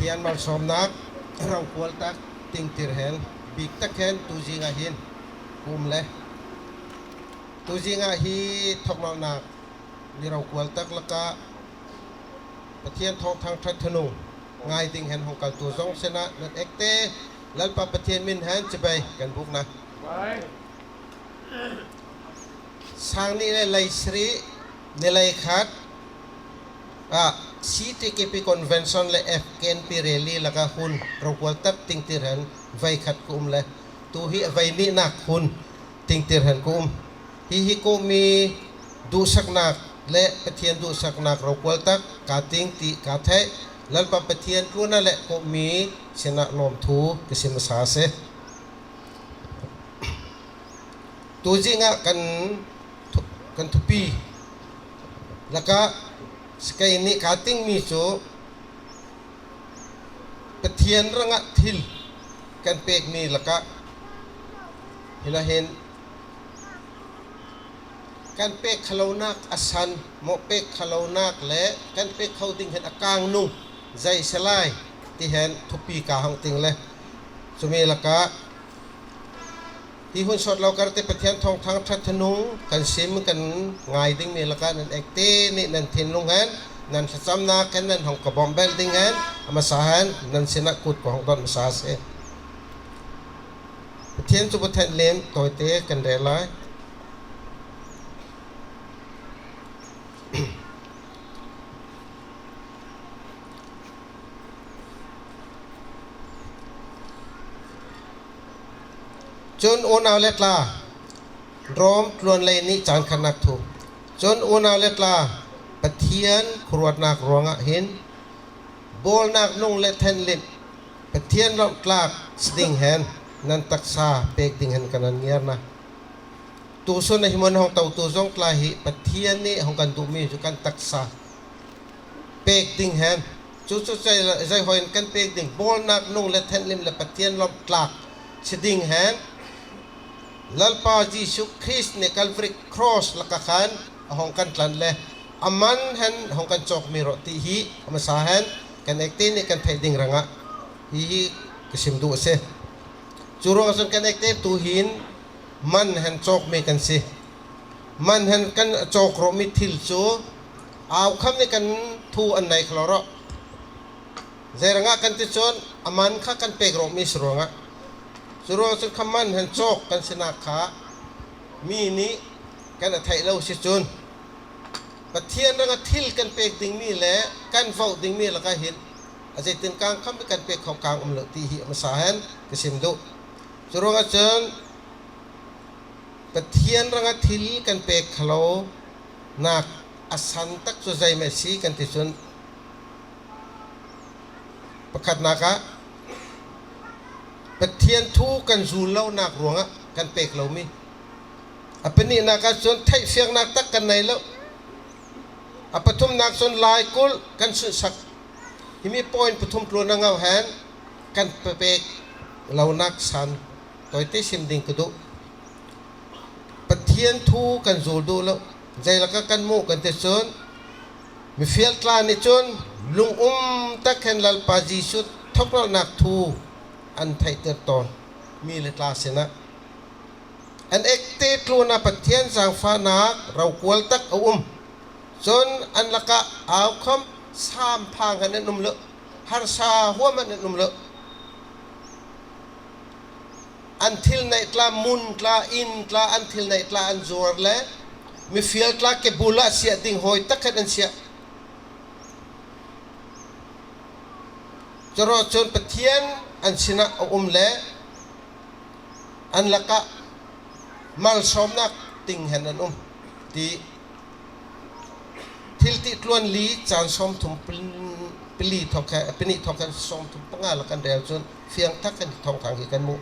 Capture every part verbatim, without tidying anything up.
Pathian malsâwmnâk rokual tak tingtir hen bîk tak hen tuzing ah hin ka um le, tuzing ah hi thawknawlhnâk mi rokual tak lakah Pathian thâwngthâng ṭha thanung ngâi ding hen hawng kaltu zawng sinah nan ektê Lalpa Pathian min hen chibai kan bûk na. Sâng nih leh leisarih, Nilai khat ah C T K P Convention leh F K N P Rally lakah hun rokual tak tingtir hen veikhat ka um le, tu hi a veinihnâk hun tingtir hen ka um. Hi hi kawhmi duhsaknâk leh Pathian duhsaknâk rokual tak ka ting ti ka theih Lalpa Pathian tlûnah leh kawhmi sinah lâwmthu ka sim masa asi. Tuzing ah kan thu-, kan thupi lakah sakei nih ka ting mi chu Pathian rangah thil kan pêk mi lakah hinah hin kan pêk kholonâk a san, maw pêk kholonâk leh kan pêk kho ding hen a kângnung zei asi lai ti hen thupi ka hawng ting le, chumi lakah hi hun sawt lo kar tê Pathian thâwngthâng ṭha thanung kan sim kan ngâi ding mi lakah nan ektê nih nan thinlung hen nan thlachamnâk hen nan hawng ka bawmbelh ding hen a masa hen nan sinah kut ka hawng dawnh masa asi. Pathian chu bu thenhlim tawitê kan rêl lai. Chun unau le tla, Rom tluan lei nih chang khatnâk thu. Chun unau le tla, Pathian khuaruatnâk ruangah hin bâwlnâk nung leh thenhlim Pathian lâwmh tlâk si ding hen nan taksa pêk ding hen kan nan ngiar na. Tusun ah hi mun hawng totu zawng tla hi Pathian nih hawng kan duh mi chu kan taksa pêk ding hen. Chu chu zei, zei hâwi hen kan pêk ding, bâwlnâk nung leh thenhlim leh Pathian lâwmh tlâk si ding hen Lalpa Jisu Krist nih Calvary Cross lakah khan a hawng kan tlan le a man hen hawng kan châwk mi rawh ti hi a masa hen kan ektê nih kan theih ding rangah hi hi ka sim duh asi. Chu ruangah chun kan ektê tuhin man hen châwk mi kan si. Man hen kan châwk rawh mi thil chu âukham nih kan thu an nei kho lo rawh. Zeirangah kan ti chun a man kha kan pêk rawh mi si ruangah. Chu ruangah chun kha man hen châwk kan sinâk kha mi nih kan a theih lo si chun Pathian rangah thil kan pêk ding mi leh kan vauh ding mi lakah hin a zeitin kâng kham kan pêk kho kâng um lo ti hi a masa hen ka sim duh. Chu ruangah chun Pathian rangah thil kan pêk kholonâk a san tak chu zeimah asi kan ti chun, pakhatnâk ah Pathian thu kan zûl lonâk ruangah kan pêk lo mi. A panihnâk ah chun theihfiangnâk tak kan nei lo. A pathumnâk chun laikulh kan sunhsak. Himi point pathum tluan a ngau hen kan pêk lonâk san tawitê sim ding ka duh. Pathian thu kan zûl duh lo. Zei lakah kan muh kan ti chun, mifial tla nih chun lungum tak hen Lalpa Jisu thawknawlhnâk thu an theihtir tâwn mi le tla sinah an ektê tlûnah Pathian zângfahnâk rokual tak a um. Chun an lakah âukham sâm phâng hen an um lo, harsa huam hen an um lo. An thil neih tla, mun tla, in tla, an thil neih tla an zuar le mifial tla kebul ah siah ding hâwi tak hen an siah. Churawhchun Pathian an sinah a um le an lakah malsâwmnâk ting hen an um ti Thilti tluan li chan sâwmthum pal-, pali thawk hen, panih thawk hen sâwmthum panga lakah kan rêl chun fiang tak hen thâwngthâng hi kan muh.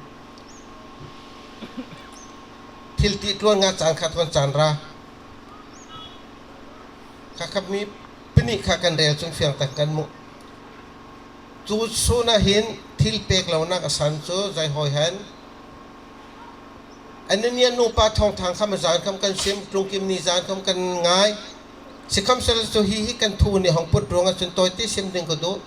Thilti tluan nga chan khat hen chan ra kha kha mi panih kha kan rêl chun fiang tak kan muh. Chu sûn ah hin thil pêk lonâk a san chu zei hâwi hen Anania nupa thâwngthâng kha ma zân khawm kan sim, tlungkim ni zân khawm kan ngâi. Sikhawmsele chu hi hi kan thu nih hawng put ruangah chun tawitê sim ding ka duh.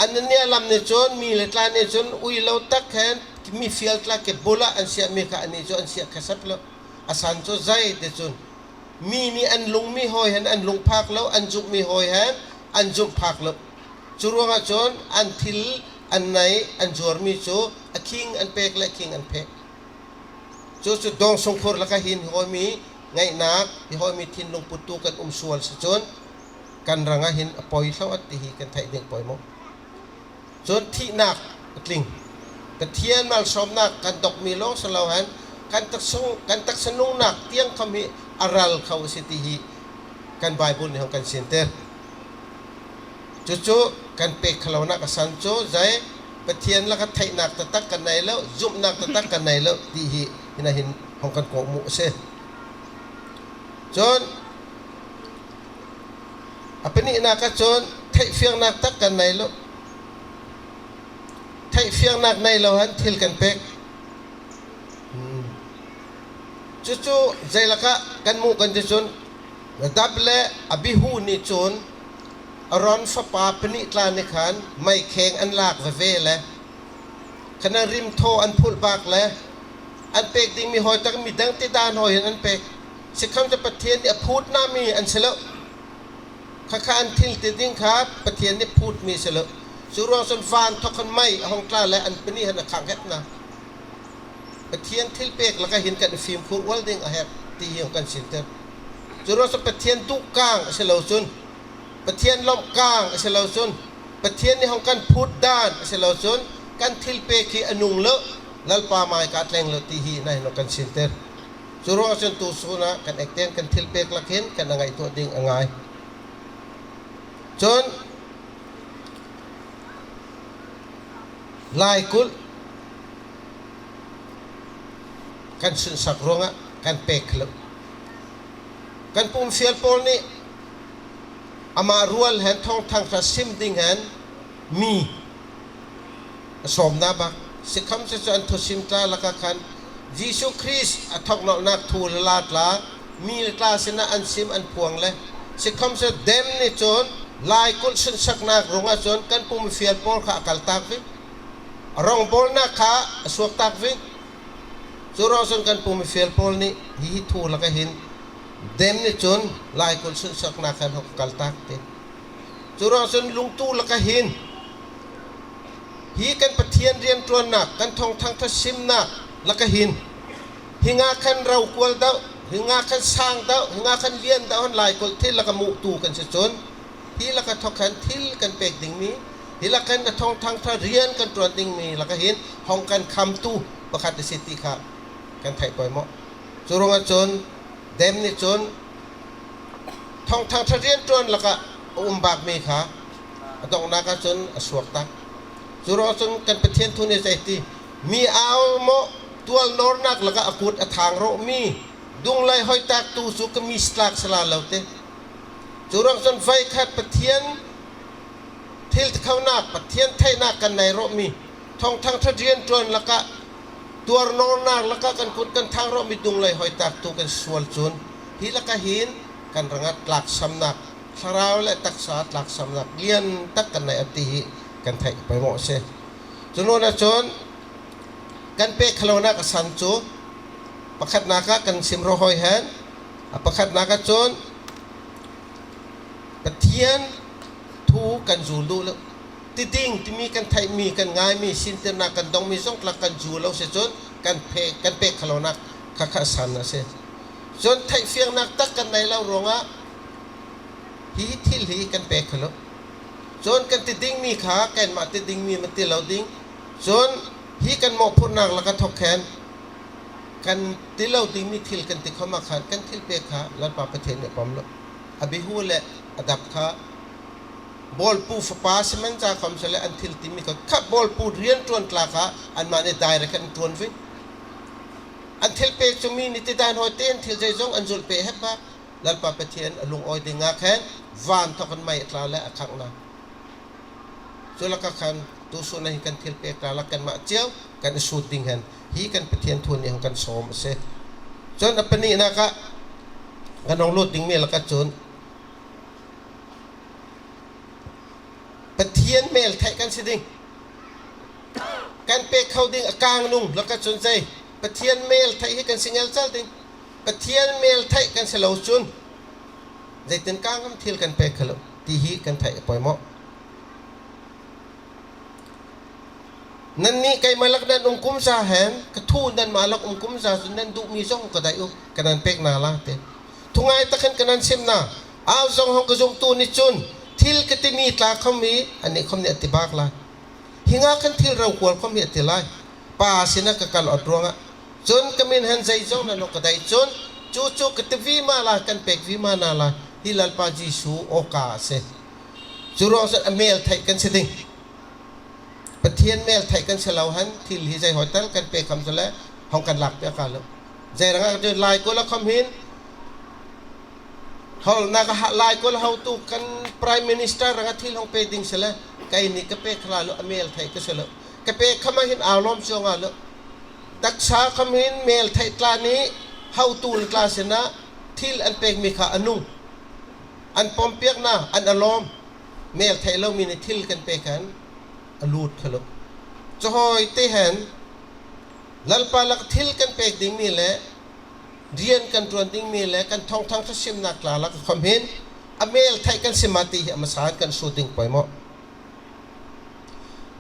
Anania lam nih chun, mi le tla nih chun, ui lo tak hen, mi fial tla kebul ah an siah mi kha, anih chu an siah kha sap lo. A san chu zei ti chun, mi nih an lung mi hâwi hen an lung phâk lo, an zumh mi hâwi hen an zumh phâk lo. Churuangah chun an thil an nei, an zuar mi chu a khing an pêk le a khing an phêk. Chu chu dâwngsung khur lakah hin hi hâwi mi ngaihnâk, hi hâwi mi thinlung puttu kan um sual si chun kan rangah hin a poi thlo awt ti hi kan theih ding poimaw. Chun thihnâk a tling. Pathian malsâwmnâk kan dawk mi lâwng si lo hen kan taksa, kan taksa nungnâk tiang khawm hi a ral kho asi ti hi kan Bible nih hawng kan sîntir. Chu chu kan pêk kho lonâk a san chu zei, Pathian lakah theihnâk taktak kan nei lo, zumhnâk taktak kan nei lo ti hi hinah hin hawng kan kawhmuh asi. Chun a panihnâk ah chun theihfiangnâk tak kan nei lo. Theihfiangnâk nei lo hen thil kan pêk. Hmm. Chu chu zei lakah kan muh kan ti chun, Nadab le Abihu nih chun Aron fapa panih tla nih khan meikheng an lâk veve le, khan an rim thaw an phulh bâk le, an pêk ding mi hâwi tak midang ti dân hâwi hen an pêk. Sikhawmsele Pathian nih a phût na mi an si lo. Kha kha an thil ti ding kha Pathian nih phût mi si lo. Churuang chun vân thawk hen mei a hawng tla le an panih hen a khang het na. Pathian thil pêk lakah hin kan fîmkhur ual ding a herh ti hi hawng kan sîntir. Churuang chun Pathian duh kâng asi lo chun, Pathian lâwmh kâng asi lo chun, Pathian nih hawng kan phût dân asi lo chun kan thil pêk hi a nung lo, Lalpa mâi kha a tleng lo ti hi na hin hawng kan sîntir. Churuang chun tu sûn ah kan ektên kan thil pêk lak hin kan a ngaihtuah ding a ngâi. Chun laikulh kan sunhsak ruangah kan pêk kho lo. Kan pumhfial Paul nih amah rual hen Thâwngthâng Ṭha sim ding hen mi a sâwm na bâk. Sikhawmsele chu an thusim tla lakah khan Jisu Krist a thawknawlhnâk thu le la tla mi le tla sinah an sim an phuang le. Sikhawmsele Dem nih chun laikulh sunhsaknâk ruangah chun kan pumhfial Paul kha a kaltâk ving. A rawngbâwlnâk kha a suaktâk ving. Churuang chun kan pumhfial Paul nih hi, hi thu lakah hin Dem nih chun laikulh sunhsaknâk hen hawng kaltâk ti. Churuang chun lungtu lakah hin hi kan Pathian rianṭuannâk, kan Thâwngthâng Ṭha simnâk lakah hin hi ngâ khan rokual dauh, hi ngâ khan sâng dauh, hi ngâ khan lian dauh hen laikulh thil lakah muhtu kan si chun, hi lakah thawk hen thil kan pêk ding mi, hi lakah hen Thâwngthâng Ṭha rian kan ṭuan ding mi lakah hin hawng kan khamtu pakhat asi ti kha kan theih poimaw. Churuangah chun Dem nih chun Thâwngthâng Ṭha rianṭuan lakah a um bâk mi kha a dawnghnâk ah chun a suaktâk. Churuang chun kan Pathian thu nih zei ti, mi âu maw tual nawrnâk lakah a kut a thâng rawh mi dunglei hâwitâktu chu ka mi si tlâk sala lo ti. Churuang chun veikhat Pathian thil tikhonâk, Pathian theihnâk kan nei rawh mi, Thâwngthâng Ṭha rianṭuan lakah tual nawrnâk lakah kan kut kan thâng rawh mi dunglei hâwitâktu kan sual chun hi lakah hin kan rangah tlâksamnâk, thlarau leh taksa tlâksamnâk lian tak kan nei awt ti hi kan theih poimaw asi. Chu nûnah chun kan pêk kho lonâk a san chu pakhatnâk ah kan sim rawh hâwi hen, a pakhatnâk ah chun Pathian thu kan zûl duh lo. Ti ding ti mi kan theih mi, kan ngâi mi, sîntirnâk kan dawng mi zawng tla kan zûl lo si chun kan pêk, kan pêk kho lonâk kha kha a san asi. Chun theihfiangnâk tak kan nei lo ruangah hi thil hi kan pêk kho lo. Chun kan ti ding mi kha kanmah ti ding mi ma ti lo ding. Chun hi kan mawhphurhnâk lakah thawk hen kan ti lo ding mi thil kan ti khawm ah khan kan thil pêk kha Lalpa Pathian nih a pawm lo. Abihu leh Nadab kha bâwlpu fapa si man châkhawmsele an thil ti mi kha, kha bâwlpu rianṭuan tla kha anmah nih direct hen an ṭuan ving. An thil pêk chu mi nih ti dân hâwi tê hen thil zeizawng an zulh pêk hep bâk. Lalpa Pathian a lungâwi ding ngâk hen vân thawk hen mei a tla le a khangh na. Chu lakah khan tu sûn ah hin kan thil pêk tla lak kanmah chiau kan a sût ding hen hi kan Pathian thu nih hawng kan sâwm asi. Chun a panihnâk ah kan hawng lût ding mi lakah chun Pathian mel theih kan si ding. Kan pêk kho ding a kângnung lakah chun zei, Pathian mel theih hi kan si ngelchel ding. Pathian mel theih kan si lo chun, zeitin kâng ham thil kan pêk kho lo ti hi kan theih a poimawh. Nannih keimah lak nan um kumza hen, ka thu nanmah lak um kumza chun nan duh mi zawng ka daih u, ka nan pêk na lai ti. Thungâi tak hen ka nan sim na. Âuzawng hawng ka zumtu nih chun, thil ka ti mi tla khawm hi, annih khawm nih a ti bâk lai. Hi ngâ khan thil rokual khawm hi a ti lai. Pa sinah ka kal awt ruangah. Chun ka min hen zeizawng nan hawng ka daih chun, chu chu ka ti vima lai, kan pêk vima na lai. Hi Lalpa Jisu awka asi. Churuang chun a mel theih kan si ding. Pathian mel theih kan si lo hen, thil hi zei hâwi tal kan pêk khawm si le, hawng kan lâk piak a lo. Zei rangah chu laikulh ah khawm hin, hawlhnâk ah laikulh ah hotu kan Prime Minister rangah thil hawng pêk ding si le, kei nih ka pêk kho lo, a mel theih ka si lo. Ka pêk khawm ah hin âulâwm chuang a lo. Taksa khawm hin mel theih tla nih hotu le tla sinah thil an pêk mi kha a nung. An pawmpiak na, an a lâwm. Mel theih lo mi nih thil kan pêk hen a lût kho lo. Chu hâwi ti hen, Lalpa lak thil kan pêk ding mi le, rian kan ṭuan ding mi le, kan thâwngthâng thasimnâk tla lak khawm hin, a mel theih kan si ma ti hi a masa hen kan sût ding poimawh.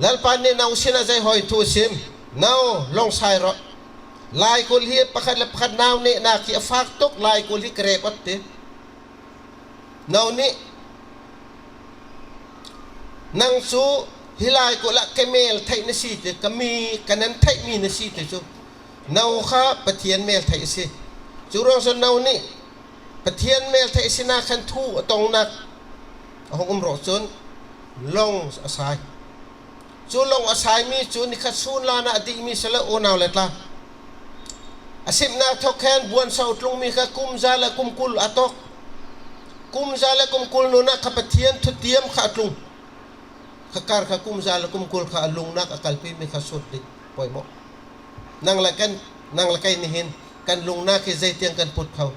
Lalpa nih no sinah zei hâwi thu a sim, no, lawng sâi rawh. Laikulh hi pakhat le pakhat nau nehnâk hi a fâk tuk, laikulh hi ka rêp awt ti. No nih, nang chu hi laikulh ah ka mel theih na si ti, ka mi, ka nan theih mi na si ti chu. No kha Pathian mel theih asi. Churuang chun no nih Pathian mel theih sinâk hen thu a tawngnâk a hawng um rawh chun lawng a sâi. Chu lawng a sâi mi chu nikhat sûn lânah a dih mi si lo, unau le tla. A simnâk thawk hen buanso a tlung mi kha kum za le kum kul a tawk. Kum za le kum kul nûnah kha Pathian thutiam kha a tlung. Kha kar kha kum za le kum kul kha a lungnâk a kalpi mi kha sût ding poimawh. Nang le kan, nang le kei nih hin kan lungnâk hi zeitiang kan put kho.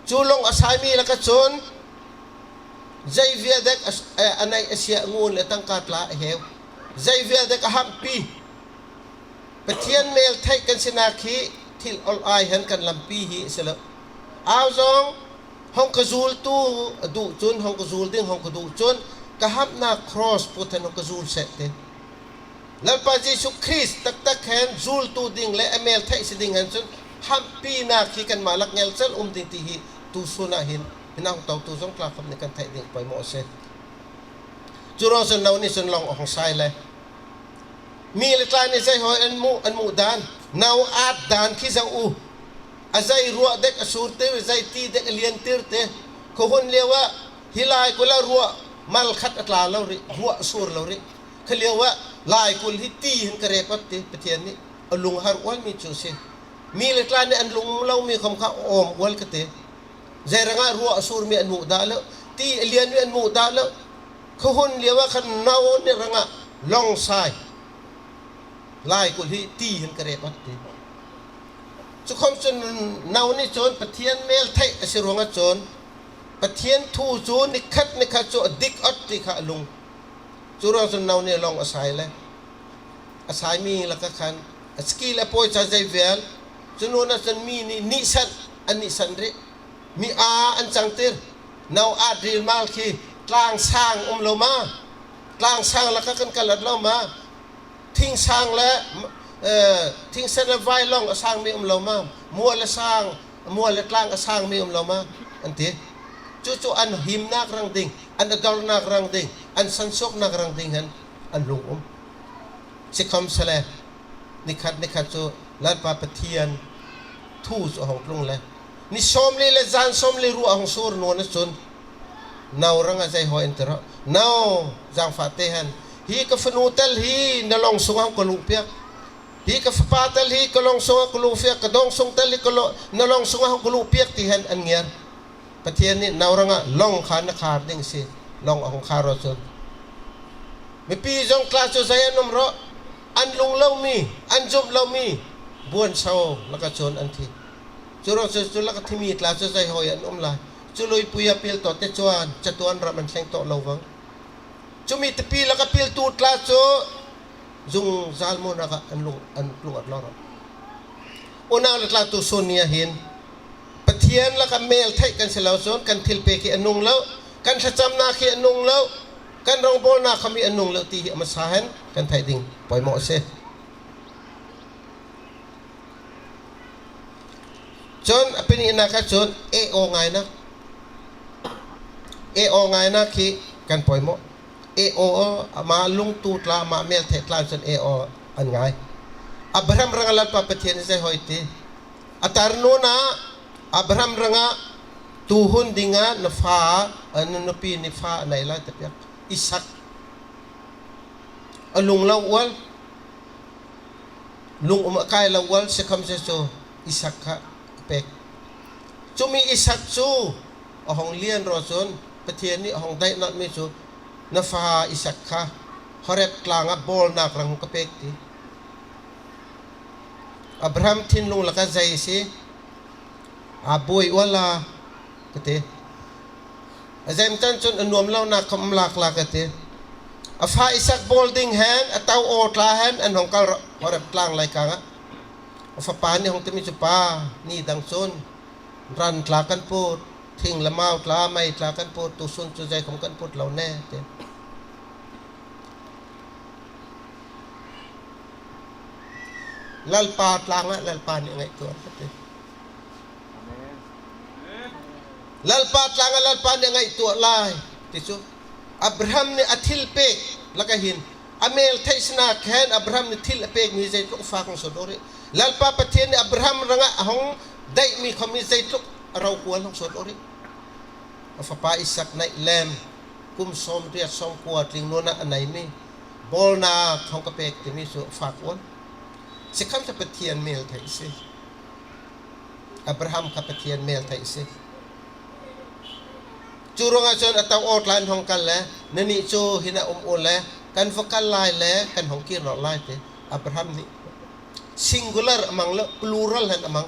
Chu lawng a sâi mi lakah chun, zei vial dek a, a, a neih a siah, ngun le tangka tla a heu. Zei vial dek a hamhpi. Pathian mel theih kan sinâk hi thil awlh âi hen kan lampi hi a si lo. Âuzawng hawng ka zultu a duh chun, hawng ka zul ding hawng ka duh chun, ka hamhnâk cross put hen hawng ka zul seh ti. Lalpa Jisu Krist taktak hen zultu ding le a mel theih si ding hen chun hamhpinâk hi kanmah lak ngelchel um ding ti hi tu sûn ah hin, hin a hawng totu zawng tla khawm nih kan theih ding poimawh asi. Churuang chun no nih chun lawng a hawng sâi le. Mi le tla nih zei hâwi an muh, an muh dân, no ât dân khi zoh u. A zei ruah dek a sûrtir, zei ti dek a liantir ti. Kha hun liauah hi laikulh ah ruah mal khat a tla lo rih, ruah a sûr lo rih. Kha liauah laikulh hi ti hen ka rêp awt ti, Pathian nih a lung har ual mi chu asi. Mi le tla nih an lung lo mi khawm kha a awm ual ka ti. Zei rangah ruah a sûr mi an muh dah lo, ti a lian mi an muh dah lo. Kha hun liauah kha no nih rangah lawng sâi. Laikulh hi ti hen ka rêp awt ti. Chu khawm chun no nih chun Pathian mel theih asi ruangah chun Pathian thu chu nikhat nikhat chu a dik awt ti kha a lung. Churuang chun no nih lawng a sâi le. A sâi mi lakah khan a chakî le a pâwicha zei vial. Chu nûnah chun mi nih nihsan, an nihsan rih. Mi â an changtir. No ât rîl mal khi tlâng sâng um lo ma. Tlâng sâng lakah kan kal awt lo ma. Thing sâng le, eh, thing sen le vai lawng a sâng mi um lo ma. Mual le sâng, mual le tlâng a sâng mi um lo ma, an ti. Chu chu an himnâk rang ding, an a dawrnâk rang ding, an sansuaknâk rang ding hen an lung um. Sikhawmsele, nikhat nikhat chu Lalpa Pathian thu chu a hawng tlung le, ni sâwmli le zân sâwmli ruah a hawng sûr nûnah chun, no rangah zei hâwi an ti rawh. No, zângfah te hen, hi ka fanu tel hi na lawng sungah hawng ka luh piak. Hi ka fapa tel hi ka lawng sungah ka luh piak, ka dâwngsung tel hi ka law-, na lawng sungah hawng ka luh piak ti hen an ngiar. Pathian nih no rangah lawng kha na khâr ding asi, lawng a hawng khâr rawh chun. Mipi zawng tla chu zei an um rawh, an lung lo mi, an zumh lo mi, buanso lakah chun an thi. Churawhchun chu lakah thi mi tla chu zei hâwi an um lai. Chu luipui ah pil tawh te chuan chatuan ram an thleng tawh lo vang. Chumi tapi lakah piltu tla chu zungzâl mawnâk ah an lung, an tlung awt lo rawh. Unau le tla, tusun ni ah hin Pathian lakah mel theih kan si lo chun kan thilpêk hi a nung lo, kan thlachamnâk hi a nung lo, kan rawngbâwlnâk khawm hi a nung lo ti hi a masa hen kan theih ding poimawh asi. Chun a panihnâk ah chun e aw ngâinâk, e aw ngâinâk hi kan poimawh. E aw, amah lungtu tla, amah mel theih tla chun e aw an ngâi. Abraham rangah Lalpa Pathian zei hâwi ti. A tar nûnah Abraham rangah tu hun dingah na fa, na nupi nih fa a nei lai ti piak. Isak. A lung lo ual. Lung um a kâi lo ual, sikhawmsele chu Isak kha a pêk. Chumi Isak chu a hawng lian rawh chun Pathian nih a hawng deihnâk mi chu na fa Isak kha Horeb tlâng ah bâwlnâk rang ka pêk ti. Abraham thinlung lakah zei asi. A buai ual a, ka ti. A zeimaw tan chun a nuam lonâk khawm um lâk lai ka ti. A fa Isak bâwl ding hen a to aw tla hen an hawng kal rawh Horeb tlâng leikâng ah. A fapa nih hawng ti mi chu, Pa, ni dang chun ran tla kan put, thing le mau tla, mei tla kan put, tusun chu zeikhawm kan put lo ne, ti. Lalpa tlâng ah Lalpa nih a ngaihtuah, ka ti. Lalpa tlâng ah Lalpa nih a ngaihtuah lai ti chu Abraham nih a thilpêk lakah hin a mel theih sinâk hen Abraham nih thil a pêk mi zeitluk a fâk hawng sawt aw rih. Lalpa Pathian nih Abraham rangah a hawng deih mi khawm hi zeitluk a rokual hawng sawt aw rih. A fapa Isak neih lem, kum sâwmriat sâwmkua tling nûnah a nei mi bâwlnâk hawng ka pêk ti mi chu a fâk ual. Sikhawmsele Pathian mel theih asi. Abraham kha Pathian mel theih asi. Chu ruangah chun a to aw tla an hawng kal le, nannih chu hin ah um u le, kan va kal lai le kan hawng kîr nawlh lai ti. Abraham nih singular a mang lo, plural hen a mang.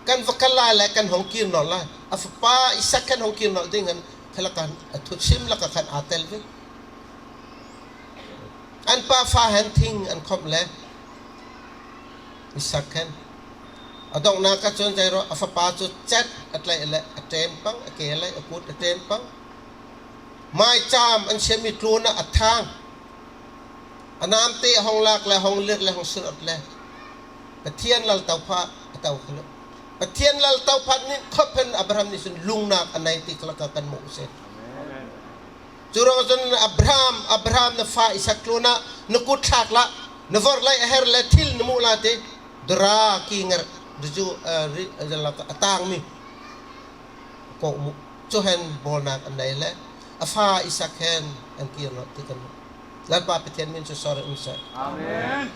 Kan va kal lai le kan hawng kîr nawlh lai. A fapa Isak kan hawng kîr nawlh ding hen kha lakah a thusim lakah khan a tel ve. An pa fa hen thing an khawmh le Isak hen a dawnghnâk ah chun zei rawh, a fapa chu chet a tlaih le a ṭêm pang, a ke le a kut a ṭêm pang. Mâichâm an siam mi tlûnah a thâng. A nâmtê a hawng lâk le, hawng lîr le, hawng sirh awt le Pathian laltopha a to kho lo. Pathian laltopha nih khawp hen Abraham nih chun lungnâk a nei ti kha lakah kan muh asi. Churuangah chun Abraham, Abraham, na fa Isak tlûnah na kut thlâk lah, na vawrhlei a her le thil na muh lai ti. Dara kîngerh, rizu, eh, ri, eh, lakah a tâng mi ko mu. Chu hen bâwlnâk an nei le a fa Isak hen an kîr nawlh ti kan muh. Lalpa Pathian min chu sawr um seh. Amen.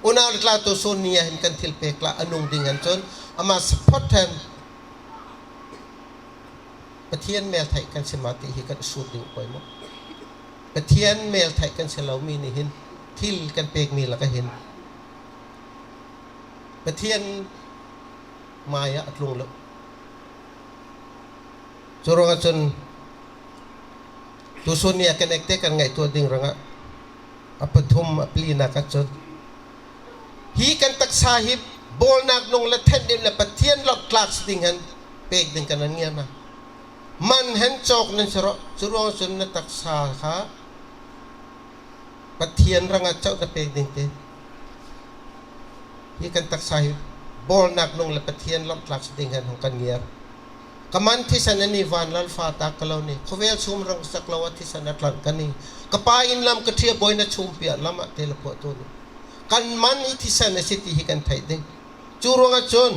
Unau le tla, tusun ni ah hin kan thilpêk lah a nung ding hen chun amah saphawt hen Pathian mel theih kan si ma ti hi kan sût ding poimawh. Pathian mel theih kan si lo mi nih hin thil kan pêk mi lakah hin Pathian mâi ah a tlung lo. Churuangah chun tusun ni ah kan ektê kan ngaihtuah ding rangah a pathum a palinâk ah chun hi kan taksa hi bâwlnâk nung le thenhlim le Pathian lawmh tlâk si ding hen pêk ding kan nan ngiar na. Man hen châwk nan si rawh, churuangah chun na taksa kha Pathian rangah chauh na pêk ding ti. Hi kan taksa hi bâwlnâk nung le Pathian lawmh tlâk si ding hen hawng kan ngiar. Ka man thisen a nih, vân lal fa tâk ka lo nih. Khawvêl sûm rangsak lo ah thisen a tlanh ka nih. Ka pa in lam, ka ṭhiah bâwina chhûmpi ah lam ah tê la phuahtu nih. Kan man hi thisen asi ti hi kan theih ding. Churuangah chun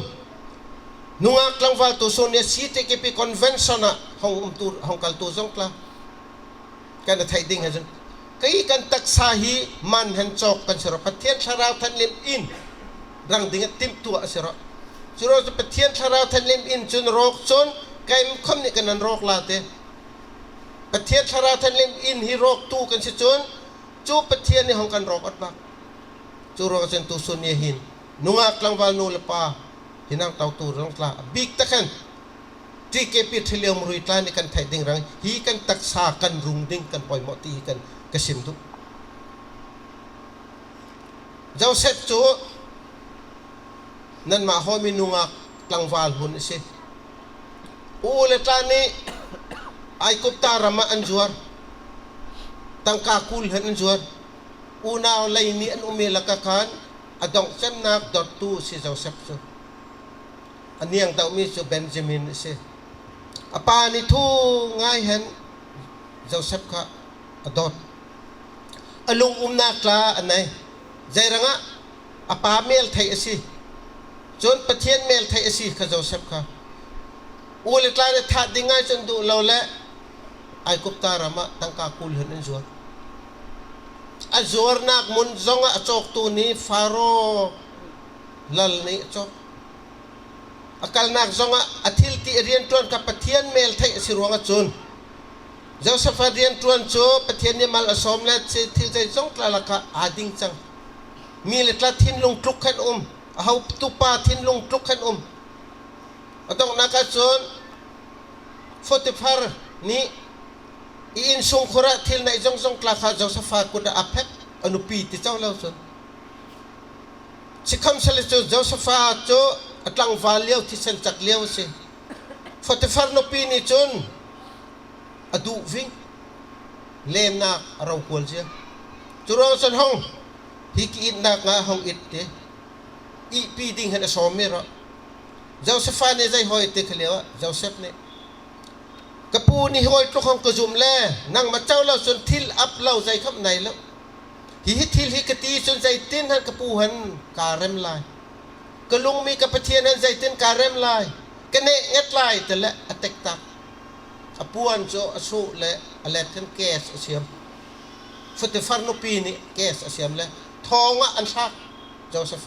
nungâk tlangvâl tusun ni ah C T K P convention ah hawng umtu, hawng kaltu zawng tla kan a theih ding hen chun, kei kan taksa hi man hen châwk kan si rawh. Pathian Thlarau Thenhlim in rang ding ah timhtuah asi rawh. Churuangah chun Pathian Thlarau Thenhlim in chun râwk chun kei khawm nih kan nan râwk lai ti. Pathian Thlarau Thenhlim in hi râwktu kan si chun chu Pathian nih hawng kan râwk awt bâk. Churuangah chun tusun ni ah hin nungâk tlangvâl nu le pa, hinah totu zawng tla, a bîk tak hen K P Ṭhaliau Marui tla nih kan theih ding rang hi kan taksa kan rung ding kan poimawh ti hi kan ka sim duh. Josef chu nanmah hâwi mi nungâk tlangvâl hun asi. U le tla nih Aigupta ram ah an zuar. Tangka kul hen an zuar. Unau lei nih an um mi lakah khan a dawngh cemnâk dawttu asi Josef chu. A niang dauh mi chu Benjamin asi. A pa nih thu ngâi hen Josef kha a dawt. A lung umnâk tla a nei. Zeirangah a pa mêl theih asi. Chun Pathian mêl theih asi kha Josef kha. U le tla nih that ding ngâi chun duh lo le Aigupta ram ah tangka kul hen an zuar. A zuarnâk mun zawngah a châwktu nih Faro lal nih a châwk. A kalnâk zawngah a thil ti a rianṭuan kha Pathian mêl theih asi ruangah chun Josef a rianṭuan chu Pathian nih mal a sâwm le thil zeizawng tla lakah a ding chang. Mi le tla thinlung tluk hen um. A hotu pa thinlung tluk hen um. A dawnghnâk ah chun Potifar nih i insung khur ah thil neih zawngzawng tla kha Josef kut ah a phek, a nupi ti cho lo chun. Sikhawmsele chu Josef chu a tlangvâl liau thisen chak liau asi. Potifar nupi nih chun a duh ving. Lêmnâk a rokual zia. Churuang chun hawng hi ki itnâk ngâ hawng it ti. Ihpi ding hen a sâwm mi rawh. Josef nih zei hâwi ti kha liauah Josef nih, ka pu nih hâwi tluk hawng ka zumh le nangmah cho lo chun thil ap lo zei khawm nei lo. Hi hi thil hi ka ti chun zeitin hen ka pu hen ka rem lai. Ka lung mi ka Pathian hen zeitin ka rem lai. Ka neh nget lai ti le a tek tak. A puan chu a suh le a let hen kes a siam. Potifar nupi nih kes a siam le thâwng ah an thlâk Josef.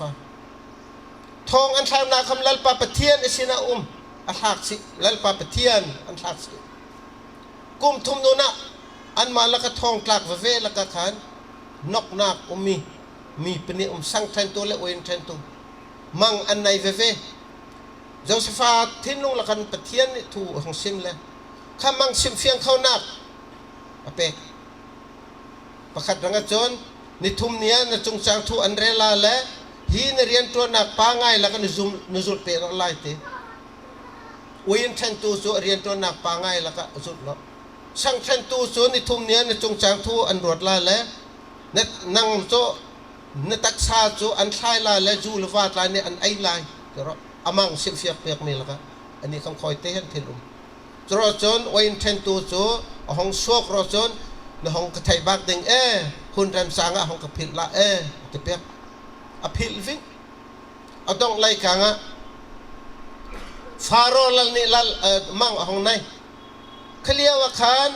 Thâwng an thlâknâk khawm Lalpa Pathian a sinah um a thlâk si. Lalpa Pathian an thlâk si. Kum thum nûnah anmah lakah thâwng tlâk veve lakah khan nawknâk um mi mi pahnih um, sang ṭhentu le uain ṭhentu mang an nei veve. Josef thinlung lakah Pathian nih thu a hawng sim le kha mang simfiang khonâk a pêk. Pakhat rangah chun ni thum ni ah na chungchâng thu an rel lai le hi na rianṭuannâk pangâi lakah na zum na zulh pêk rawh lai ti. Uain ṭhentu chu a rianṭuannâk pangâi lakah a zulh rawh. Sang ṭhentu chu ni thum ni ah na chungchâng thu an ruat lai le na nang chu na taksa chu an thlâi lai le zu le va tla nih an ei lai ti rawh. A mang simfiang pêk mi lakah anih khawm khâwitê hen thil um. Churawhchun uain ṭhentu chu a hawng suak rawh chun na hawng ka theih bâk ding e, hun remchâng ah hawng ka philh lai e ti pêk. A philh ving. A dawngh leikâng ah Faro lal nih lal mang a hawng nei. Kha liauah khan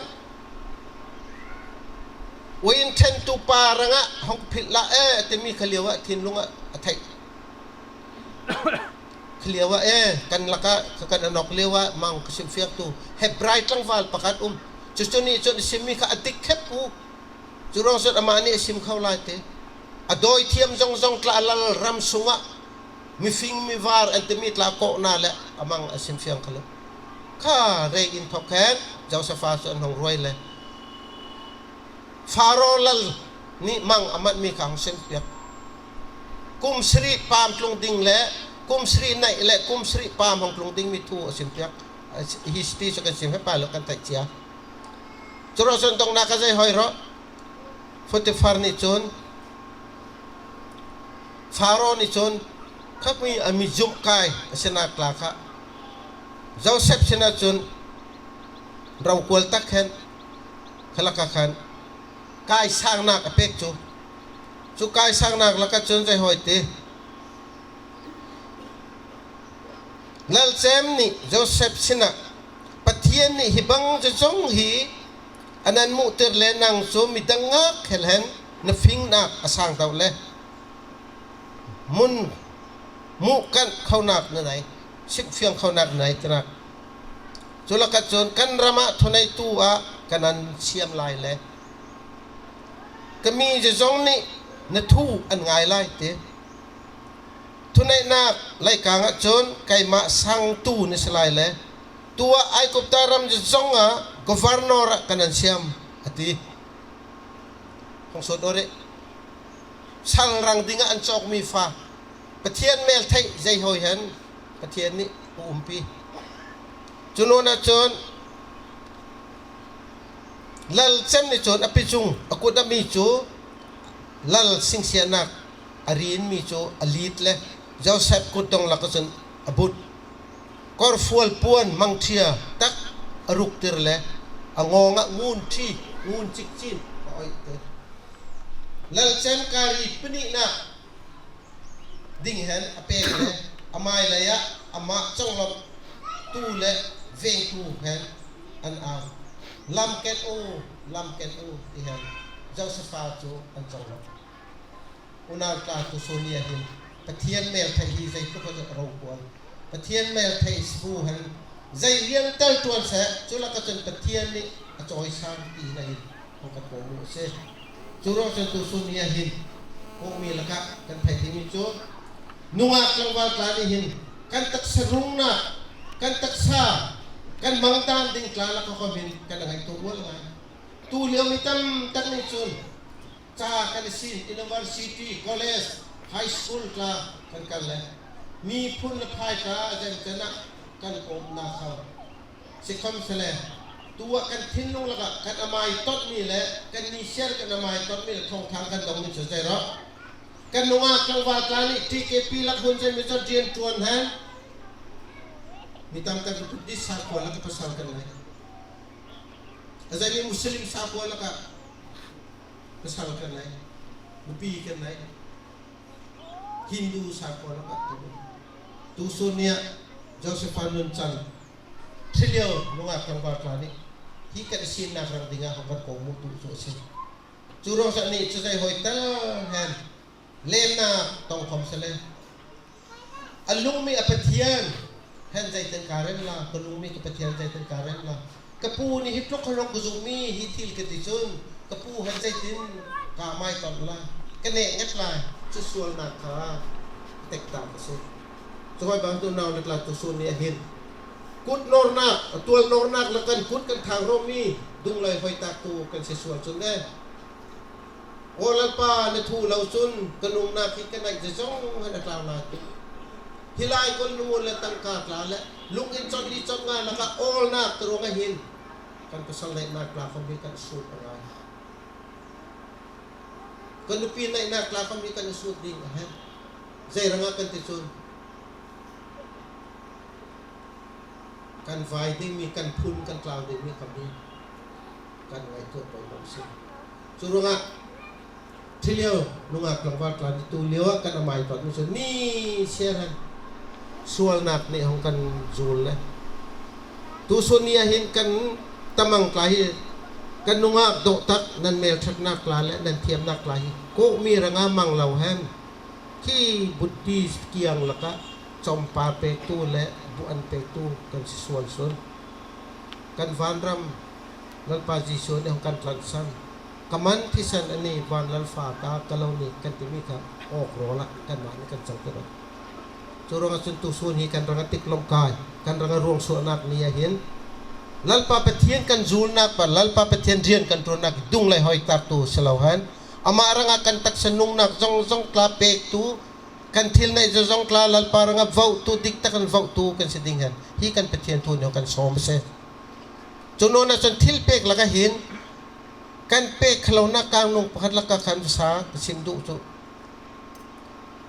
uain ṭhentu pa rangah hawng ka philh lai e ti mi kha liauah thinlung ah a theih. Kha liauah e kan lakah kha kan a nawk liauah mang ka simfiangtu Hebrai tlangvâl pakhat um. Chuchu nih chun a sim mi kha a dik khep u. Churawhchun amah nih a sim kho lai ti. A dâwithiam zawngzawng tla a lal ram sungah mifing mivâr an ti mi tla kawh na le a mang a simfiang kho lo. Kha rei inthawk hen Josef chu an hawng ruai le Faro lal nih mang a manh mi kha hawng sim piak. Kum sarih pâm tlung ding le kum sarih neih le kum sarih pâm hawng tlung ding mi thu a sim piak. History chu kan sim he pa lo kan theih chia. Churawhchun dawnghnâk ah zei hâwi rawh. Potifar nih chun Faro nih chun kha mi a mi zumhkâi a sinâk tla kha Josef sinah chun rokual tak hen kha lakah khan kâisângnâk a pêk chu. Chu kâisângnâk lakah chun zei hâwi ti. Lalchem nih Josef sinah Pathian nih hi bang zawzawng hi a nan muhtir le nang chu midang ngâk khel hen na fingnâk a sâng dauh le mun muh kanh khonâk na nei, simfiang khonâk na nei tinâk. Chu lakah chun kan ram ah thuneitu ah kan an siam lai le ka mi zawzawng nih na thu an ngâi lai ti. Thuneihnâk leikâng ah chun keimah sangtu na si lai le Tuah Aigupta ram zawng ah governor ah kan an siam, a ti. Hawng sawt aw rih. Sal rang ding ah an châwk mi fa. Pathian mêl theih zei hâwi hen Pathian nih a umpi. Chu nûnah chun lal chem nih chun a pizung, a kut ah mi chu lal singsiahnâk a rin mi chu a lît le Josef kut dawng lakah chun a but. Kawrfual puan mangṭhia tak a ruktir le a ngâwng ah ngun ṭhi, ngun chikchin a awihtir. Lal chem kari panihnâk ding hen a pêk le, a mâilei ah amah chawnglawmhtu leh vêngtu hen an âu. Lam ken u, lam ken u ti hen Josef chu an chawnglawmh. Unau tla, tusûn ni ah hin Pathian mêl theih hi zeitluk ah rokual. Pathian mêl theih si bu hen zei lian tal ṭuan seh, chu lakah chun Pathian nih a chawisâng ti na hin hawng kan kawhmuh asi. Chu ruangah chun tusûn ni ah hin Kawhmi lakah kan theih ding mi chu nungâk tlangvâl tla nih hin kan taksa rungnâk, kan taksa, kan mangdân ding tla lakah khawm hin kan ngâi tuah rual ngai. Tuliau mi tam tak nih chun cha kan sîn, university, college, high school tla kan kal le, miphun leh phâi tla zengchan ah kan kawmh na kho. Sikhawmsele, tuah kan thinlung lakah kan amâi tawt mi leh kan nisiar kan amâi tawt mi leh thâwngthâng kan dawng mi chu zei rawh. Kan nungâk tlangvâl tla nih T K P lak hun zei mi chu rian ṭuan hen. Mi tam tak Buddhist sakhua lakah pasal kan nei. A zei mi Muslim sakhua lakah pasal kan nei, nupi kan nei. Hindu sakhua lakah kan nei. Tusûn ni ah Josef nûn chan thriliau nungâk tlangvâl tla nih hi kan sînnâk rang ding ah hawng kan kawhmuh tu chu asi. Chu ruangah nih chu zei hâwi tal hen lêmnâk tawng khawm sele, a lung mi a Pathian hen zeitin ka rem lai, ka lung mi ka Pathian zeitin ka rem lai. Ka pu nih hi tluk hen hawng ka zuk mi hi thil ka ti chun, ka pu hen zeitin ka mâi tawt lai, ka neh nget lai, chu sualnâk kha a tek tâk asi. Chu hâwi bang tu unau leh tla, tusûn ni ah hin kut nawrnâk, a tual nawrnâk lakah kan kut kan thâng rawh mi dunglei hâwi tâk tu kan si sual chun le, Aw Lalpa, na thu lo chun ka nungnâk hi ka neih zawzawng hen a tlâu lai. Hi laikulh nu leh tangka tla leh lung in chawt li chawt nga lakah âwlnâk ka ruangah hin kan pasal neihnâk tla khawm hi kan sût a ngai. Kan nupi neihnâk tla khawm hi kan sût ding a hen. Zei rangah kan ti chun, kan vâi ding mi, kan phun, kan tlâu ding mi khawm hi kan ngâi tuah poi lo asi. Chu ruangah thriliau nungâk tlangvâl tla nih tuliau ah kan amâi tawt mi chu nisiar hen sualnâk nih hawng kan zûl le, tusûn ni ah hin kan tamang tla hi, kan nungâk dawh tak, nan mêlṭhatnâk tla leh nan thiamnâk tla hi Kawhmi rangah mang lo hen, khi Buddhist kiang lakah chawmpar pêktu leh bu an pêktu kan si sual sun. Kan vânram Lalpa Jisu nih hawng kan tlanhsan. Ka man thisen a ni, vân Lalpa ta ka lo ni kan ti mi kha awk rawl ah kanmah nih kan chang ti rawh. Chu ruangah chun tusûn hi kan rangah tik lawmhkâi, kan rangah ruangsuahnâk ni ah hin Lalpa Pathian kan zûlnâk pa, Lalpa Pathian rian kan ṭuannâk hi dunglei hâwi tâk tu si lo hen, amah rangah kan taksa nungnâk zawzawng tla pêktu, kan thil neih zawzawng tla Lalpa rangah vauhtu, dik tak hen vauhtu kan si ding hen hi kan Pathian thu nih hawng kan sâwm asi. Chu nûnah chun thil pêk lakah hin kan pêk kho lonâk kângnung pakhat lakah khan sa ka sim duh chu,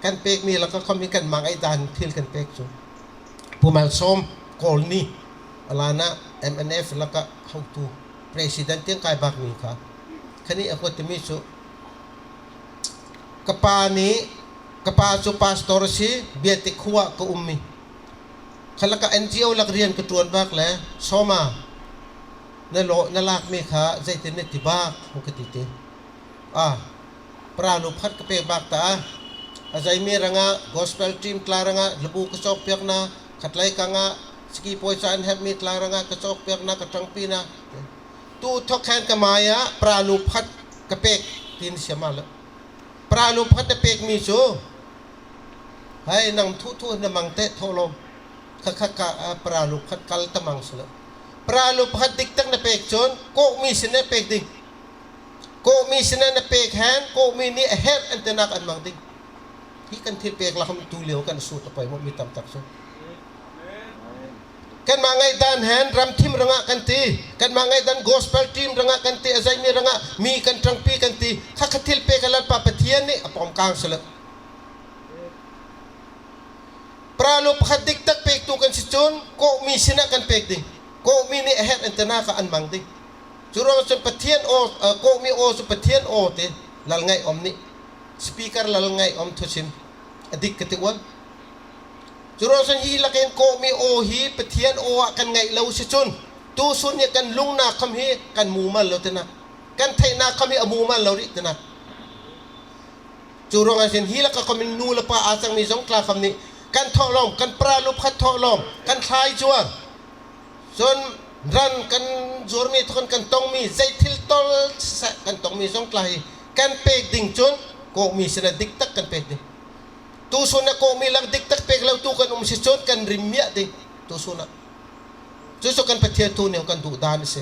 kan pêk mi lakah khawm hi kanmah ngaihdan thil kan pêk chu Pu Malsawm Kawlni, a lânah M N F lakah hotu, president tiang kai bâk mi kha, kha nih a kawt mi chu ka pa nih, ka pa chu pastor asi, Biatik khua ah ka um mi. Kha lakah N G O lak rian ka ṭuan bâk le, Sawma, na lâk mi kha zeitin na ti bâk hawng ka ti ti. A, pra lu pakhat ka pêk bâk ta a. A zei mi rangah, gospel team tla rangah labu ka châwkpiak na, khatlei kangah saki pawisa an hep mi tla rangah ka châwkpiak na, ka ṭangpi na. Tu thawk hen ka mâi ah pra lu pakhat ka pêk, ti na siam a lo. Pra lu pakhat na pêk mi chu, hei, nang thu thu na mang teh tho lo. Kha, kha, kha, a, paralu pakhat kal tamang sele. Paralu pakhat dik tak na pêk chun, kawhmi sinah pêk ding. Kawhmi sinah na pêk hen, kawhmi nih a herh an tinâk an mang ding. Hi kan thilpêk lakah tu liau kan sût a poimawh mi tam tak chu. Kanmah ngaihdan hen, ram thim rangah kan ti. Kanmah ngaihdan gospel team rangah kan ti, a zei mi rangah, mi kan ṭangpi kan ti. Kha, kha thilpêk a Lalpa Pathian nih a pawm kâng sele. Paralu pakhat dik tak pêktu kan si chun, kawhmi sinah kan pêk ding. Kawhmi nih a herh an tinâk ah an mang ding. Churuang chun Pathian aw, a, kawhmi aw chu Pathian aw ti, lal ngaihawm nih. Speaker lal ngaihawm thuchim a dik ka ti ual. Churuang chun hi lakin kawhmi aw hi Pathian aw ah kan ngaih lo si chun, tusun nih kan lungnâk khawm hi kan mumal lo tinâk. Kan theihnâk khawm hi a mumal lo rih tinâk. Churuangah chun hi lakah khawm in nu le pa a chang mi zawng tla khawm nih kan thawhlâwm, kan paralu pakhat thawhlâwm, kan thlai zuar. Chun ran kan zuar mi thawk hen kan tawng mi, zei thil tawl seh kan tawng mi zawng tla hi kan pêk ding chun kawhmi sinah dik tak kan pêk ding. Tusun ah kawhmi lak dik tak pêk lo tu kan um si chun kan rim miah ding. Tusun ah. Chu chu kan Pathian thu nih kan duh dân asi.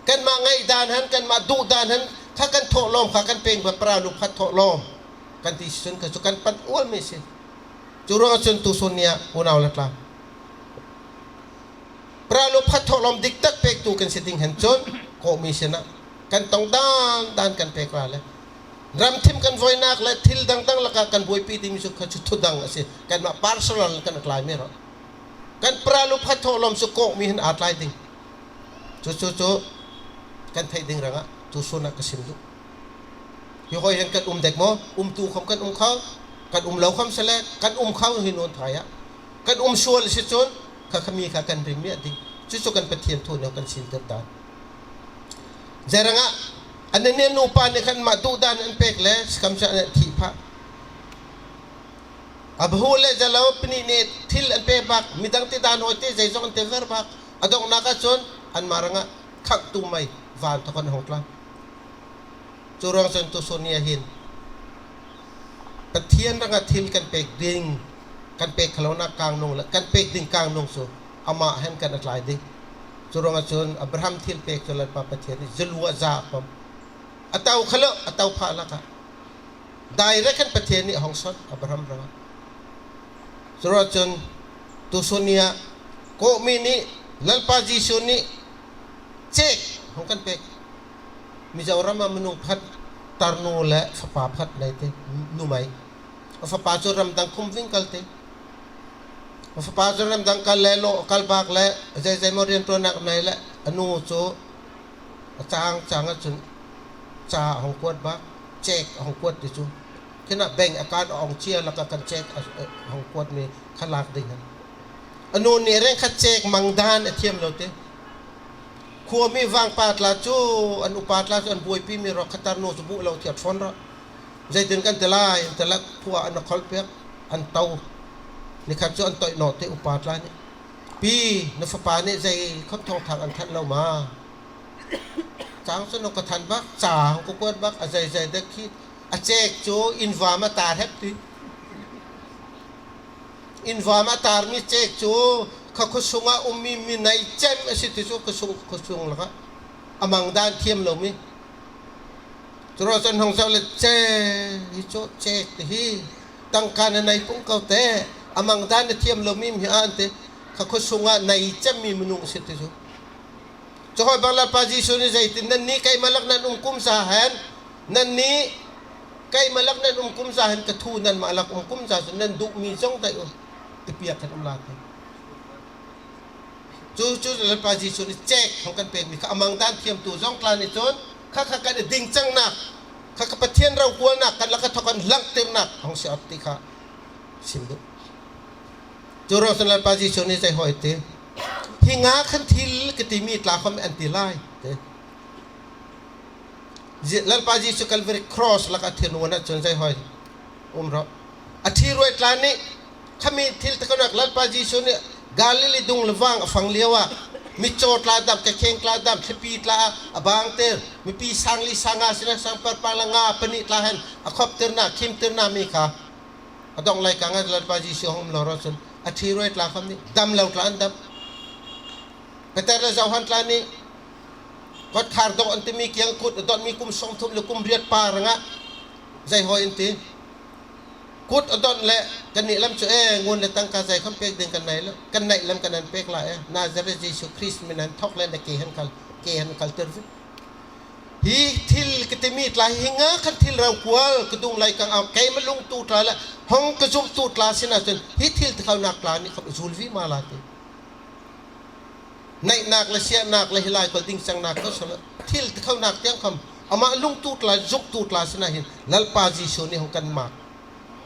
Kanmah ngaih dân hen, kanmah duh dân hen, kha kan thawhlâwm, kha kan pêng ba paralu pakhat thawhlâwm. Kan ti si chun kha chu kan pawt ual mi asi. Churuangah chun tusun nih ah unau le tla, paralu pakhat thawhlâwm dik tak pêktu kan si ding hen chun, kawhmi sinah kan tawng dân dân kan pêk ra le. Ram thim kan voinâk le thil dang dang lakah kan buaipi ding mi chu kha chu thu dang asi. Kanmah personal kan tlai mi rawh. Kan paralu pakhat thawhlâwm chu kawhmi hen a tlai ding. Chu chu chu kan theih ding rangah tusun ah ka sim duh. Hi hâwi hen kan um dek maw? Umtu khawm kan um kho. Kan um lo khawm sele, kan um kho hi nûnthâi ah. Kan um sual si chun, kha kha mi kha kan rim miah ding. Chu chu kan Pathian thu nih kan sîntir dân. Zei rangah, Anania nupa nih khan mah duh dân an pêk le, sikhawmsele an thih phah. A bahu le zalo panih nih thil an pêk bâk, midang ti dân hâwi ti, zeizawng an ti ver bâk. A dawnghnâk ah chun, anmah rangah khamhtu mei vân thawk hen a hawng tla. Churuang chun tusun ni ah hin Pathian rangah thil kan pêk ding, kan pêk kho lonâk kângnung le kan pêk ding kângnung chu amah hen kan a tlai ding. Churuangah chun Abraham thil pêk chu Lalpa Pathian nih zaluah za a pawm. A to kho lo, a to phah lakah direct hen Pathian nih a hawng sawt Abraham rangah. Churuangah chun tusun ni ah kawhmi nih Lalpa Jisu nih chêk hawng kan pêk. Mizoram ah minung pakhat tarnu le fapa pakhat nei ti, numei. A fapa chu ramdang khum ving kal ti. A fapa chu ramdang kal le lo kal bâk le zeizei maw rianṭuannâk nei le a nu chu a châng châng ah chun cha a hawng kuat bâk, chêk a hawng kuat ti chu. Khinah bank account a awng chia lakah kan chêk a, a hawng kuat mi kha lâk ding hen. A nu nih rêng kha chêk mang dân a thiam lo ti. Khua mi vângpa tla chu, an upa tla chu an buaipi mi rawh, kha tarnu chu buh lo thiat fawn rawh. Zeitin kan ti lai, an ti lakah khua an a khawlh piak, an to. Nikhat chu an toih nawh ti upa tla nih. Pi, na fapa nih zeikhawm thâwngthâng an thanh lo ma. Châng chu nawk ka thanh bâk, cha hawng ka kuat bâk, a zeizei dek khi, a chêk chu in vâm ah târ hep ti. In vâm ah târ mi chêk chu kha khuasung ah um mi, mi nei chem asi ti chu, khuasung, khuasung lakah a mang dân thiam lo mi. Churuang chun hawng zauh le, che, hi chu chêk ti hi tangka na nei pung ko te, a mang dân a thiam lo mi mi an ti, kha khuasung ah nei chem mi minung asi ti chu. Chu hâwi bâk Lalpa Jisu nih zeitin, nannih keimah lak nan um kumza hen, nannih keimah lak nan um kumza hen, ka thu nanmah lak um kumza chun nan duh mi zawng daih u, ti piak hen um lai ti. Chu chu Lalpa Jisu nih chêk hawng kan pêk mi kha a mang dân thiamtu zawng tla nih chun kha kha kan dingchangnâk, kha kha Pathian rokualnâk kan lakah thawk hen langtirnâk hawng si awt ti kha sim duh. Churuang chun Lalpa Jisu nih zei hâwi ti, hi nga khan thil ka ti mi tla khawm an ti lai ti. Ji-, Lalpa Jisu Calvary Cross lakah a thir nûnah chun zei hâwi um rawh. A thi ruai tla nih, kha mi thil ti khonâk Lalpa Jisu nih Galili dung le vâng a fang liauah, mitchaw tla dam, kekheng tla dam, thlipi tla a bângtir, mipi sâng li sâng nga sinah sâng par pang le nga panih tla hen a khawptirnâk, khimtirnâk mi kha a dawngh leikâng ah Lalpa Jisu hawng um lo rawh chun, A ṭhi ruai tla khawm nih dam lo tla an dam. Peter leh Johan tla nih kawtkhâr dawh an timi kiang kut a dawnhmi kum sâwmthum leh kum riat pâ rangah zei hâwi an ti. Kut a dawnh leh kannih lam chu, e, ngun leh tangka zei khawm pêk ding kan nei lo. Kan neih lam kan nan pêk lai e. Nazareth Jisu Krist min hen thawk leh na kei hen kal, kei hen kaltir vin. Hi thil ka timi tla hi nga khan thil rokual ka dung lai kang a, keimah lungtu tla leh hawng ka zumhtu tla sinah chun hi thil tikhonâk tla nih khawm a zûl vima lai ti. Neihnâk leh siahnâk leh hi laikulh dingchangnâk kho sala thil tikhonâk tiang khawm amah lungtu tla, zumhtu tla sinah hin Lalpa Jisu nih hawng kan mâk.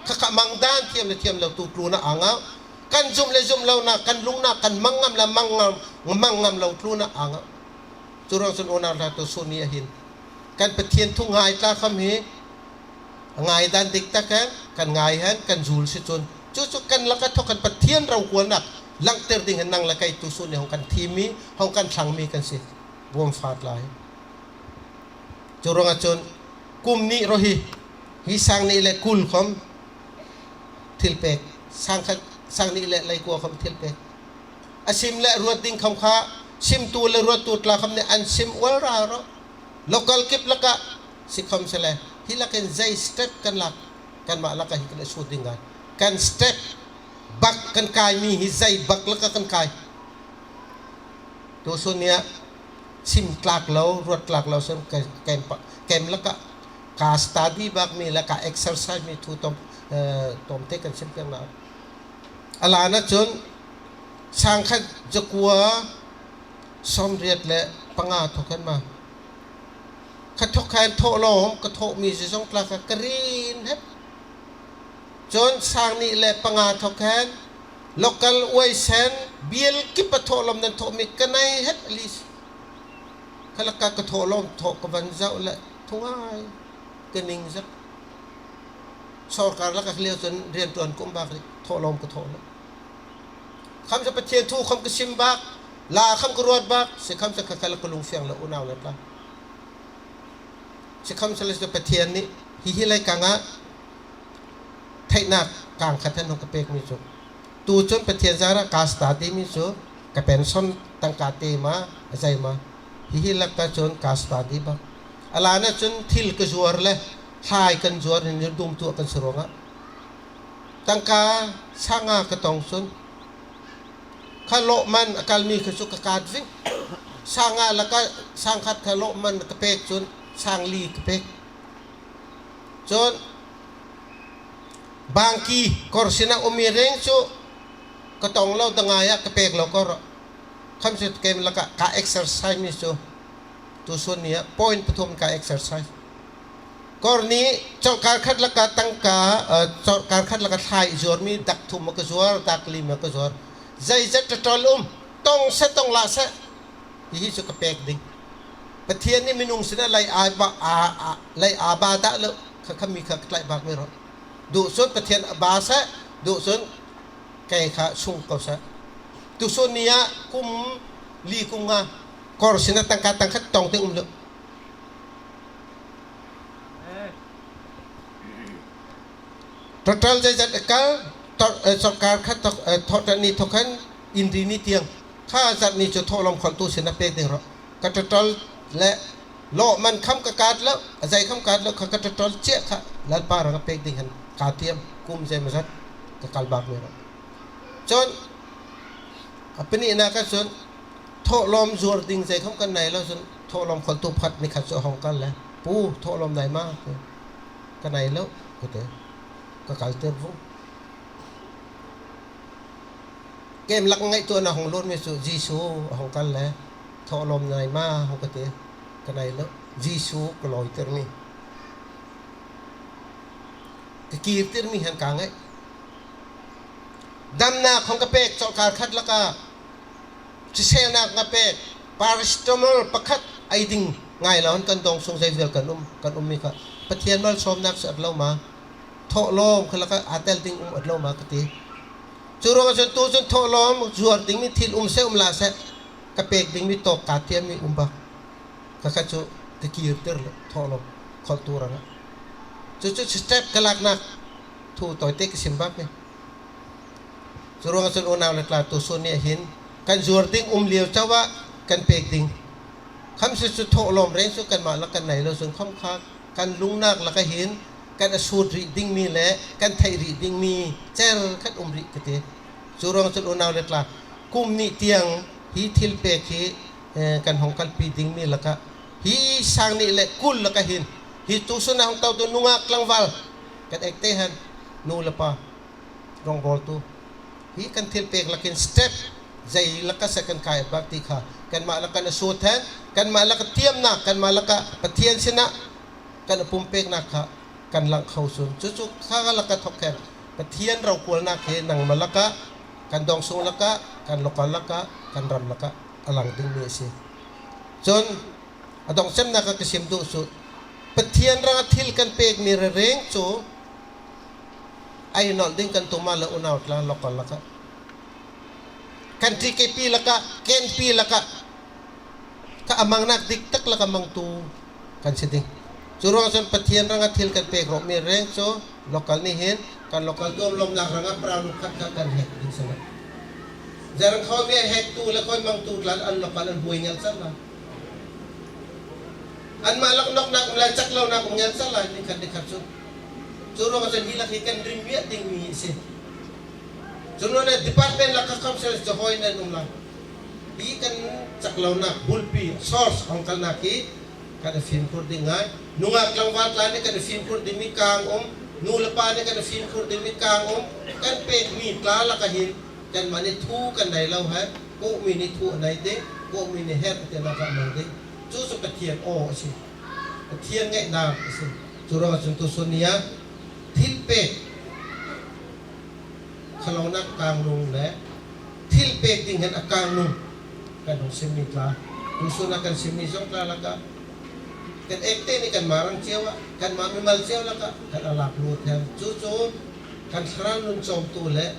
Kha kha mang dân thiam leh thiam lo tu tlûnah a ngah. Kan zumh leh zumh lonâk, kan lungnâk, kan mang ngam leh mang ngam, mang ngam lo tlûnah a ngah. Churuang chun unau tla, tu sûn ni ah hin kan Pathian thu ngâi tla khawm hi a ngâi dân dik tak hen kan ngâi hen kan zûl si chun, chu chu kan lakah thawk hen Pathian rokualnâk langhtir ding hen nang leh kei tu sûn ni hawng kan thîm mi, hawng kan thlang mi kan si. Bawm fa tla hi. Churuangah chun kum nih rawh hi, hi sâng nih leh kul khawm thil pêk, sâng khat, sâng nih leh leikua khawm thil pêk. A sim leh ruat ding khawm kha simtu leh ruattu tla khawm nih an sim ual râ rawh. Local kip lakah si khawmsele hi lakin zei step kan lâk, kanmah lakah hi kan sut ding ngâi. Kan step bak kan kâi mi hi zei bak lakah kan kâi. Tu sûn ni ah sim tlâk lo, ruat tlâk lo, sim ke-, kem pa-, kem lakah ka study bak mi leh ka exercise mi thu tawm, eh, tawmte kan sim piak na. A lânah chun sâng khat zakua sâwmriat leh panga thawk hen ma. Kha thawk hen thawhlâwm ka thawh mi zawzawng tla kha ka rin hep. Chun sâng nih leh panga thawk hen local uaisen bial kip ah thawhlâwm nan thawh mi ka nei hep a li. Kha lakah ka thawhlâwm thawh ka van zauh leh thungâi ka ning zak. Sawrkar lakah ka liau chun rianṭuan ka um bâk rih, thawhlâwm ka thawh lo. Khawmsele Pathian thu khawm ka sim bâk, la khawm ka ruat bâk, si khawmsele kha kha lakah ka lungfiang lo unau le tla. Si khawmsele chu Pathian nih hi hi leikâng ah theihnâk kâng khat hen hawng ka pêk mi chu. Tu chun Pathian zârah ka study mi chu ka pension tangka te ma, a zei ma. Hi hi lakah chun ka study bâk. A lânah chun thil ka zuar leh thlai kan zuar hin dum tuah kan si ruangah tangka sâng nga ka tawng chun kha lawhman a kal mi kha chu ka kât ving. Sâng nga lakah sâng khat kha lawhman ka pêk chun sâng li ka pêk. Chun bangki kawr sinah um mi rêng chu ka tawng lo, dangâi ah ka pêk lo kawr. Khawmsele kem lakah ka exercise mi chu tu sûn ni ah point pathum ka exercise. Kawr nih chawlhkâr khat lakah tangka, eh, chawlhkâr khat lakah thlai zuar mi dak thum ah ka zuar, dak li ah ka zuar. Zeizat ṭaṭawl um, tawng seh tawng lah seh. Hi hi chu ka pêk ding. Pathian nih minung sinah lei a ba, a, a, lei a ba dah lo, kha kha mi kha ka tlaih bâk mi rawh. Duh chun Pathian a ba seh, duh chun kei kha sung ko seh. Tu sûn ni ah kum li kum nga kawr sinah tangka tang khat tawng ding um lo. Ṭaṭawl zeizat a kal, ṭawr, eh, sawrkar khat thawk, eh, thawh ṭan ni thawk hen, Inri ni tiang. Kha zat ni chu thawhlâwm kholhtu sinah pêk ding rawh. Ka ṭaṭawl leh lawhman khawm ka kât lo, a zei khawm kât lo, kha ka ṭaṭawl chiah kha Lalpa rangah pêk ding hen ka tiam, kum zei ma zat ka kal bâk mi rawh. Chun, a panihnâk ah chun, thawhlâwm zuar ding zei khawm kan nei lo chun, thawhlâwm kholhtu pakhat ni khat chu a hawng kal le, Pu, thawhlâwm nei ma, ka nei lo, ka ti, ka kaltir vung. Kem lak ngaihtuahna hawng lût mi chu Jisu a hawng kal le, thawhlâwm nei ma, hawng ka ti, ka nei lo, Jisu ka lâwitir mi. Ka kîrtir mi hen ka ngâi. Damnâk hawng ka pêk chawlhkâr khat lakah, ṭhiselnâk hawng ka pêk, paracetamol pakhat ei ding ngâi lo hen kan dâwngsung zei vial kan um, kan um mi kha Pathian malsâwmnâk si awt lo ma, thawhlâwm kha lakah a tel ding um awt lo ma ka ti. Churuangah chun tu chun thawhlâwm zuar ding mi thil um seh um lah seh, ka pêk ding mi tawk ka tiam mi um bâk. Kha kha chu ka kîrtir lo, thawhlâwm kholhtu rangah. Chu chu step ka lâknâk thu tawite ka sim bâk mi. Churuangah chun unau le tla, tusun ni ah hin kan zuar ding um liau chauh ah kan pêk ding. Kham si chu thawhlâwm rêng chu kanmah lakah kan nei lo chun khawm kha kan lungnâk lakah hin kan a sût rih ding mi leh kan theih rih ding mi cherkhat um rih ka ti. Churuangah chun unau le tla, kum nih tiang hi thilpêk hi, eh, kan hawng kalpi ding mi lakah, hi sâng nih leh kul lakah hin, hi tusun ah hawng tawtu nungâk tlangvâl kan ektê hen, nu le pa rawngbâwltu, hi kan thilpêk lak hin step zei lakah seh kan kai bâk ti kha kanmah lakah kan a sût hen, kanmah lakah tiamnâk, kanmah lakah Pathian sinah kan a pumpêknâk kha kan langh kho chun, chu chu kha lakah thawk hen Pathian rokualnâk hi nangmah lakah, kan dâwngsung lakah, kan local lakah, kan ram lakah a langh ding mi asi. Chun, a dawngh chemnâk ah ka sim duh chu, Pathian rangah thil kan pêk mi rêrêng chu, ei nawlh ding kan tum ah le unau tla, local lakah, kan T K P lakah, K N P lakah, kha a mangnâk dik tak lakah mangtu kan si ding. Churuangah chun Pathian rangah thil kan pêk rawh mi rêng chu, local nih hin kan local tuamlâwmnâk rangah paraluk khat kha kan hek ding si lo. Zarang khawm mi a hektu le khawm mangtu tla an local an buai ngelchel lai. Anmah lak nawknâk um lai, chaklonâk um ngelchel lai, ni khat ni khat chu. Churuangah chun hi lak hi kan rim miah ding mi asi. Chu nûnah department lakah council chu hâwi nan um lai. Hi kan chaklonâk bulpi, source, hawng kalnâk hi kan a fimkhur ding ngâi. Nungâk tlangvâl tla nih kan a fimkhur ding mi kâng um, nu le pa nih kan a fimkhur ding mi kâng um. Kan pêk mi tla lakah hin kanmah nih thu kan nei lo hen, kawhmi nih thu a nei ding, kawhmi nih herh ti lakah a mang ding. Chu chu Pathian aw asi. Pathian ngaihnâk asi. Churuangah chun tusun ni ah thilpêk khalonâk kângnung le thilpêk ding hen a kângnung kan hawng sim mi tla, tusun ah kan sim mi zawng tla lakah, kan ektê nih kanmah rang chiau ah, kanmah mimal chiau lakah kan a lâk lût hen. Chu chu kan thlarau nun châwmtu leh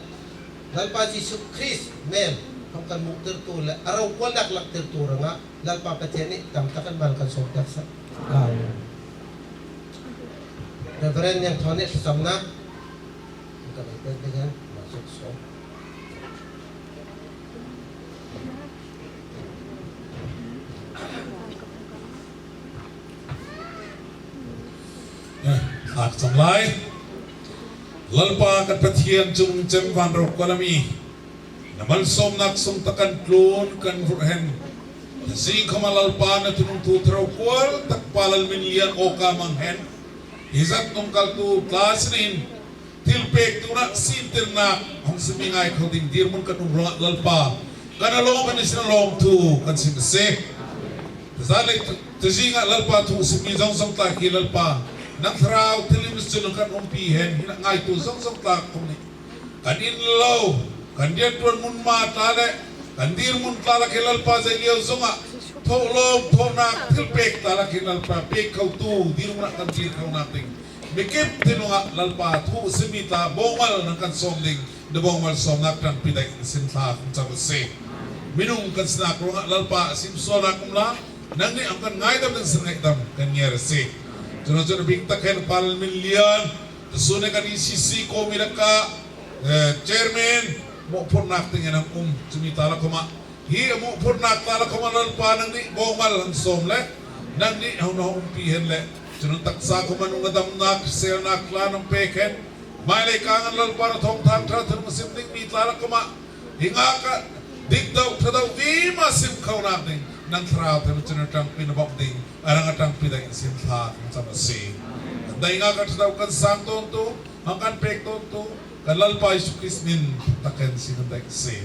Lalpa Jisu Krist mêl hawng kan muhtirtu leh a rokualnâk langhtirtu rangah Lalpa Pathian nih tam tak hen mal kan sâwm piak seh. Amen. Reverend Niangthawn nih thlachamnâk kan ei pêk ding hen, ma suk sawm. Eh, thlâk cham lai. Lalpa kan Pathian, chungnung chem vân rokual a mi, na malsâwmnâk sung tak kan tlûn kan vurh hen. Zing khawm ah Lalpa na tunung thu thar rokual tak pa Lalminlian âwk ah mang hen. Hi zat nung kaltu tla sinin thilpêk tunah sîntirnâk hawng sim mi ngâi kho ding dîrmun kan um ruangah Lalpa, kan a lâwm hen na sinah lâwmthu kan sim asi. Tuzân leh tu, tuzing ah Lalpa thu sim mi zawzawng tla khi Lalpa, nang thlarau thilim chun kan umpi hen, hinah ngâitu zawzawng tla khawm nih kan in lo, kan rianṭuan mun ma tla leh kan dîrmun tla lakah Lalpa zei liau zawngah thawhlâwm thawhnâk thilpêk tla lakah Lalpa pêk khotu dîrmun ah kan dîr khonâk ding. Mikip thinlung ah Lalpa thu sim mi tla bawngmal nang kan sâwm ding, na bawngmal sâwmnâk ṭangpi deih na sin thlâk kan cham asi. Minung kan sinâk ruangah Lalpa a simsualnâk um lai, nang nih hawng kan ngaidam ding sin ngaihdam kan ngiar asi. Chu nûnah chun a bîk tak hen pa Lalminlian, tusun nih kan E C C kawhmi lakah, eh, chairman, mawhphurhnâk ding hen a um, chu mi tla lakah khawm ah, hi a mawhphurhnâk tla lakah khawm ah Lalpa nang nih bawngmal hawng sâwm le, nang nih hawng na umpi hen le, chu nûn taksa khawm ah nung a damnâk, sêlnâk tla nang pêk hen. Mâi leikâng ah Lalpa na thâwngthâng ṭha thinlung sim ding mi tla lakah khawm ah, hi ngâk ah dik deuh ṭha deuh vima sim khonâk ding, nang thlarau thirim chun a ṭangpi na bawmh ding, a rang a ṭangpi deih na sin thlâk kan cham asi. Kan dei ngâk ah ṭha deuh kan sâng tâwntu, hawng kan pêk tâwntu, kan Lalpa Jisu Krist min tak hen sin kan deih asi.